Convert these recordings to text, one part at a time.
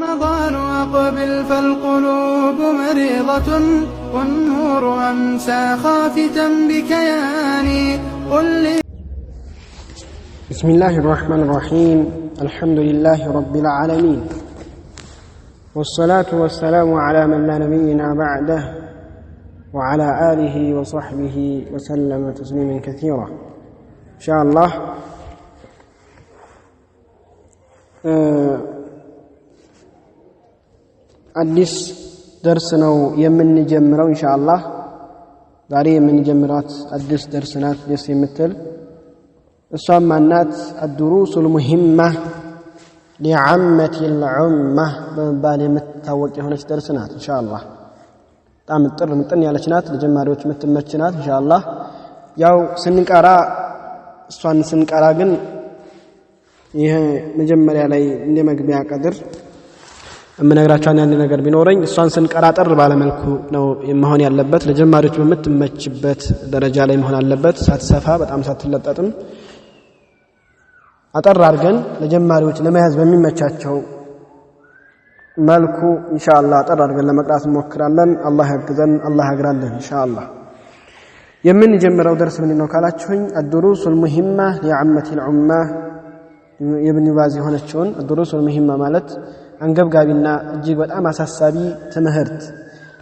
رمضان أقبل فالقلوب مريضة والنور أمسى خافتا بكياني قل لي. بسم الله الرحمن الرحيم. الحمد لله رب العالمين، والصلاة والسلام على من لا نبينا بعده وعلى آله وصحبه وسلم تسليما كثيرا. إن شاء الله አዲስ ደርስ ነው የምንጀምረው ኢንሻአላህ። ዛሬ የምንጀምራት አዲስ ደርስ ናት፣ ደስ የምትል። እሷም ማናት? الدروس المهمة لعامة الأمة በመባል የምትታወቅ የሆነች ደርስ ናት ኢንሻአላህ። በጣም ጥር ምጥን ያለች ናት፣ ለጀማሪዎች የምትመች ናት ኢንሻአላህ። ያው ስንቀራ እሷን ስንቀራ ግን ይሄ መጀመሪያ ላይ እንደ መግቢያ ቀድር እምነግራችሁ አንድ ነገር ቢኖረኝ እሷን ስንቀራ ጠር ባለ መልኩ ነው መሆን ያለበት። ለጀማሪዎች በምትመችበት ደረጃ ላይ መሆን አለበት፣ ሳትሰፋ በጣም ሳትለጠጥም አጠር አድርገን ለጀማሪዎች ለመያዝ በሚመቻቸው መልኩ ኢንሻአላህ አጠር አድርገን ለመቅራት እንሞክራለን። አላህ ያግዘን፣ አላህ ያግራልን ኢንሻአላህ። የምንጀምረው ደርስ ምንድነው ካላችሁኝ፣ الدروس المهمة لعامة الأمة የኢብኑ ባዝ የሆነችውን الدروس المهمة ማለት አንገብጋቢና እጅግ በጣም አሳሳቢ ትምህርት፣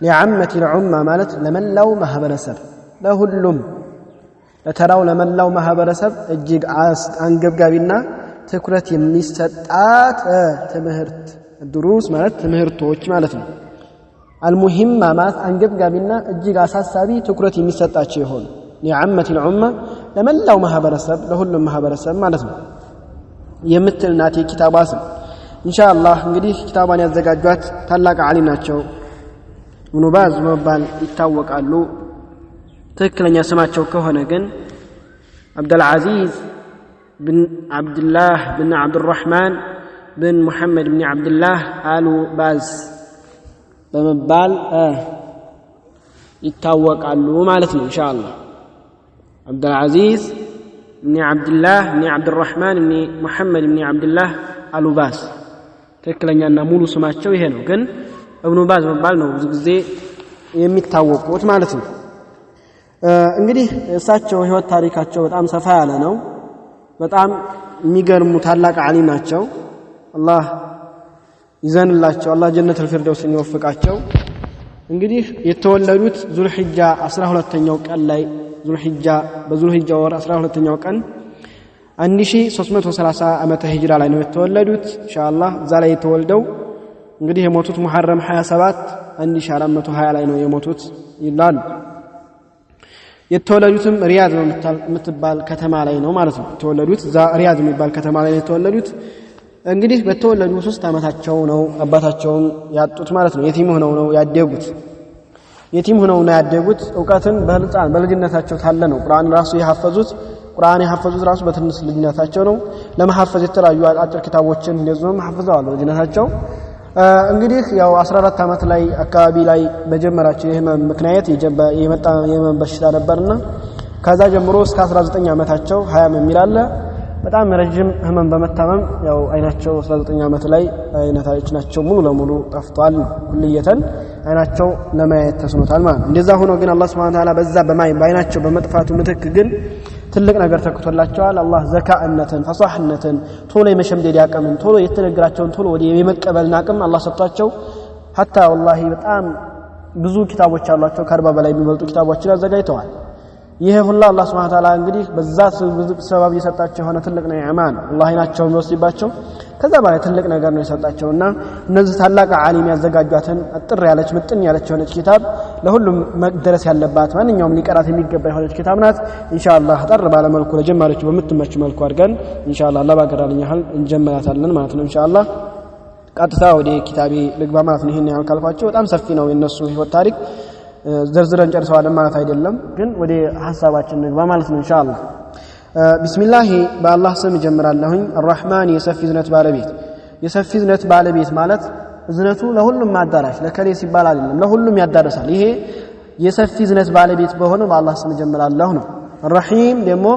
لعامة الأمة ማለት ለመላው ማህበረሰብ፣ ለሁሉም ለተራው ለመላው ማህበረሰብ እጅግ አንገብጋቢና ትኩረት የሚሰጣት ትምህርት። ድሩስ ማለት ትምህርቶች ማለት ነው። አልሙሂማ ማለት አንገብጋቢና እጅግ አሳሳቢ ትኩረት የሚሰጣቸው የሆኑ፣ لعامة الأمة ለመላው ማህበረሰብ ለሁሉም ማህበረሰብ ማለት ነው የምትል ናት የኪታቧ ስም። ኢንሻአላህ እንግዲህ ኪታቧን ያዘጋጇት ታላቅ ዓሊም ናቸው፣ ኢብኑ ባዝ በመባል ይታወቃሉ። ትክክለኛ ስማቸው ከሆነ ግን አብዱልዓዚዝ ብን አብዱላህ ብን አብዱራህማን ብን ሙሐመድ ብን አብዱላህ አሉ ባዝ በመባል ይታወቃሉ ማለት ነው ኢንሻአላህ። አብዱልዓዚዝ ብን አብዱላህ ብን አብዱራህማን ብን ሙሐመድ ብን አብዱላህ አሉ ባዝ ትክክለኛና ሙሉ ስማቸው ይሄ ነው። ግን ኢብኑ ባዝ መባል ነው ብዙ ጊዜ የሚታወቁት ማለት ነው። እንግዲህ እሳቸው ህይወት ታሪካቸው በጣም ሰፋ ያለ ነው። በጣም የሚገርሙ ታላቅ ዓሊም ናቸው። አላህ ይዘንላቸው፣ አላህ ጀነተል ፊርደውስን ይወፍቃቸው። እንግዲህ የተወለዱት ዙልሂጃ 12ኛው ቀን ላይ፣ ዙልሂጃ በዙልሂጃ ወር 12ኛው ቀን 1330 ዓመተ ሂጅራ ላይ ነው የተወለዱት ኢንሻአላህ። እዛ ላይ የተወልደው እንግዲህ የሞቱት ሙሐረም 27 1420 ላይ ነው የሞቱት ይላሉ። የተወለዱትም ሪያድ የምትባል ከተማ ላይ ነው ማለት ነው። የተወለዱት እዛ ሪያድ የሚባል ከተማ ላይ ነው የተወለዱት። እንግዲህ በተወለዱ 3 ዓመታቸው ነው አባታቸውን ያጡት ማለት ነው። የቲም ሆነው ነው ያደጉት። የቲም ሆነው ነው ያደጉት። እውቀትን በህፃን በልጅነታቸው ታለ ነው ቁርአን ራሱ የሐፈዙት። ቁርአን የሐፈዙት ራሱ በትንሽ ልጅነታቸው ነው። ለመሐፈዝ የተለያዩ አጭር ኪታቦችን እንደዚሁም ሐፍዘዋል በልጅነታቸው። እንግዲህ ያው 14 ዓመት ላይ አካባቢ ላይ በጀመራቸው የህመም ምክንያት የመጣ የህመም በሽታ ነበርና ከዛ ጀምሮ እስከ 19 ዓመታቸው 20 የሚል አለ። በጣም ረጅም ህመም በመታመም ያው አይናቸው 19 ዓመት ላይ አይናቸው ሙሉ ለሙሉ ጠፍቷል። ኩልየተን አይናቸው ለማየት ተስኖታል ማለት ነው። እንደዛ ሆኖ ግን አላህ Subhanahu Wa Ta'ala በዛ በአይናቸው በመጥፋቱ ምትክ ግን ትልቅ ነገር ተክቶላቸዋል። አላህ ዘካእነትን፣ ፈሳህነትን፣ ቶሎ የመሸምደድ አቅምን፣ ቶሎ የተነገራቸውን ቶሎ ወደ የመቀበልን አቅም አላህ ሰጥቷቸው ሐታ ወላሂ በጣም ብዙ ኪታቦች አሏቸው። ከ40 በላይ የሚበልጡ ኪታቦችን አዘጋጅተዋል። ይሄ ሁሉ አላህ Subhanahu Wa Ta'ala እንግዲህ በዛ ሰበብ የሰጣቸው የሆነ ትልቅ ኒዕማ ነው። አላህ አይናቸውን የሚወስድባቸው ከዛ በላይ ትልቅ ነገር ነው የሰጣቸውና እነዚህ ታላቅ ዓሊም ያዘጋጇትን አጥር ያለች ምጥን ያለች የሆነች ኪታብ ለሁሉም መድረስ ያለባት ማንኛውም ሊቀራት የሚገባ የሆነች ኪታብ ናት። ኢንሻአላህ አጠር ባለ መልኩ ለጀማሪዎች በምትመች መልኩ አድርገን ኢንሻአላህ አላህ ባገራልኝ ያህል እንጀምራታለን ማለት ነው። ኢንሻአላህ ቀጥታ ወደ ኪታቤ ልግባ ማለት ነው። ይሄን ያህል ካልኳቸው በጣም ሰፊ ነው የነሱ ህይወት ታሪክ፣ ዘርዝረን ጨርሰዋለን ማለት አይደለም። ግን ወደ ሐሳባችን ንግባ ማለት ነው ኢንሻአላህ። ቢስሚላህ በአላህ ስም እጀምራለሁኝ። አርራህማን የሰፊ እዝነት ባለቤት። የሰፊ እዝነት ባለቤት ማለት እዝነቱ ለሁሉም አዳራሽ ለከሌ ሲባል አይደለም፣ ለሁሉም ያዳርሳል። ይሄ የሰፊ እዝነት ባለቤት በሆነ በአላህ ስም እጀምራለሁ ነው። አርራሂም ደግሞ